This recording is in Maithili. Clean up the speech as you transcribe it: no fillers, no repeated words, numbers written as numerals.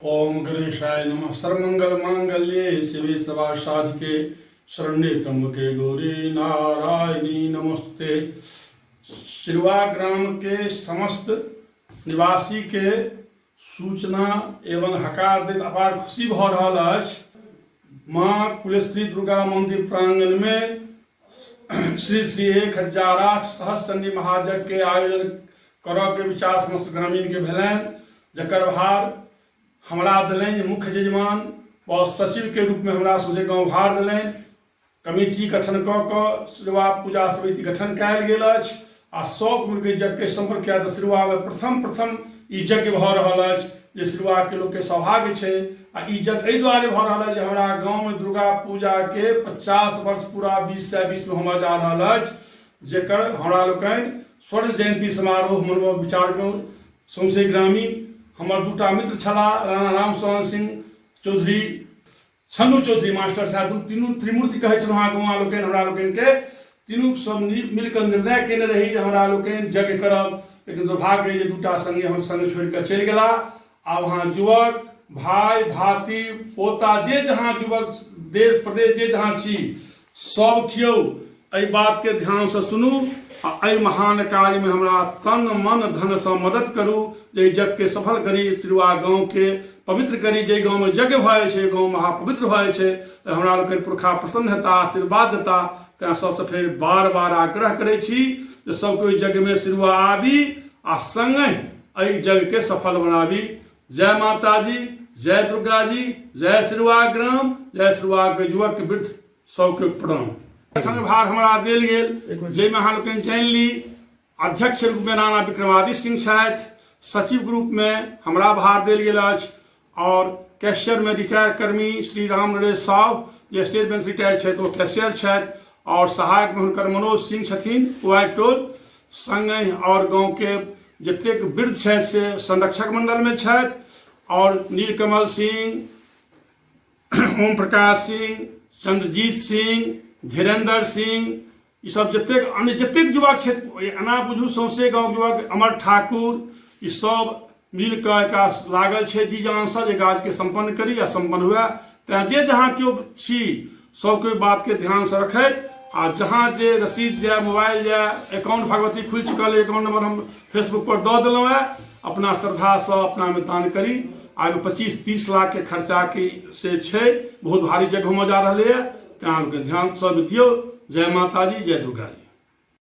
ओम गणेशाय नमः। सर्वमंगल मांगल्ये शिवे सर्वासाधिके शरण्ये त्र्यंबके गौरी नारायणी नमस्ते। सिरवा ग्राम के समस्त निवासी के सूचना एवं हकार दैत अपार खुशी भऽ रहल अछि। माँ कुलेश्वरी दुर्गा मंदिर प्रांगण में श्री श्री 1008 सहस्रचंडी महायज्ञ के आयोजन करऽ के विचार समस्त ग्रामीण के भेलनि, जकर भार हमरा देलनि मुख्य यजमान और सचिव के रूप में हमरा सोझे गाँव भार देलनि। कमिटी गठन कऽ कऽ सिरवा पूजा समिति गठन कयल गेल अछि आ सब मिलके यज्ञ के सम्पर्क कयल तऽ सिरवा में प्रथम प्रथम ई यज्ञ भऽ रहल अछि जे सिरवा के लोक के सौभाग्य छै। आ ई यज्ञ एहि दुआरे भऽ रहल अछि जे हमरा गाँव में दुर्गा पूजा के 50 वर्ष पूरा 2020 में होमय जा रहल अछि, जेकर हमरा लोकनि स्वर्ण जयंती समारोह मनबऽ विचार केलहुँ। सौंसे ग्रामीण हमर दूटा मित्र छलाह, राणा राम शरण सिंह चौधरी, छन्नू चौधरी मास्टर साहब, तीनू त्रिमूर्ति कहै छलहुँ अहाँ गाँव लोकनि। हमरा लोकनिके तीनू सब मिलकऽ निर्णय केने रही जे हमरा लोकनि यज्ञ करब, लेकिन दुर्भाग्य जे दूटा संगी हमर संग छोड़ि कऽ चलि गेला। आब अहाँ युवक भाय भाती पोता जे जहाँ युवक देश प्रदेश जे जहाँ छी सब केओ एहि बातके ध्यानसँ सुनू आ एहि महान कार्यमे हमरा तन मन धनसँ मदद करू जे यज्ञके सफल करी, सिरुआ गाँवके पवित्र करी। जाहि गाँवमे यज्ञ भऽ जाइ छै गाँव महापवित्र भऽ जाइ छै, तऽ हमरा लोकनि पुरखा प्रसन्न हेता, आशीर्वाद देता। तैँ सबसँ फेर बार बार आग्रह करै छी जे सब कोइ यज्ञमे सिरुआ आबी आ सङ्गहि एहि यज्ञके सफल बनाबी। जय माताजी, जय दुर्गा जी, जय सिरुआ ग्राम, जय सिरुआके युवक वृद्ध सबके प्रणाम। गठन भार हमरा देल गेल जाहिमे अहाँ लोकनि जानि ली अध्यक्ष रूपमे राणा विक्रमादित्य सिंह छथि, सचिव रूपमे हमरा भार देल गेल अछि और कैशियर में रिटायर कर्मी श्री राम नरेश साहु जे स्टेट बैंक रिटायर छथि ओ कैशियर छथि और सहायक में हुनकर मनोज सिंह छथिन पुआइ टोल। संगहि और गाँव के जतेक वृद्ध छथि से संरक्षक मंडल में छथि और नीलकमल सिंह, ओम प्रकाश सिंह, चंद्रजीत सिंह, धीरेन्द्र सिंह, ई सब जतेक अन्य जतेक युवक छथि, एना बुझू सौंसे गाँव युवक, अमर ठाकुर, ई सब मिल कऽ एकरा लागल छै जी जानसँ जे काजके सम्पन्न करी आ सम्पन्न हुए। तैँ जे जहाँ केओ छी सब केओ बातके ध्यानसँ रखैत आ जहाँ जे रसीद जाय, मोबाइल जाय, अकाउंट भगवती खुलि चुकल अइ, अकाउंट नंबर हम फेसबुक पर दऽ देलहुँ हेँ, अपना श्रद्धासँ अपनामे दान करी। आ एहिमे 25-30 लाख के खर्चा के से छै, बहुत भारी जगह होमय जा रहलैए, तैँ अहाँके ध्यानसँ दियौ। जय माताजी, जय दुर्गा जी।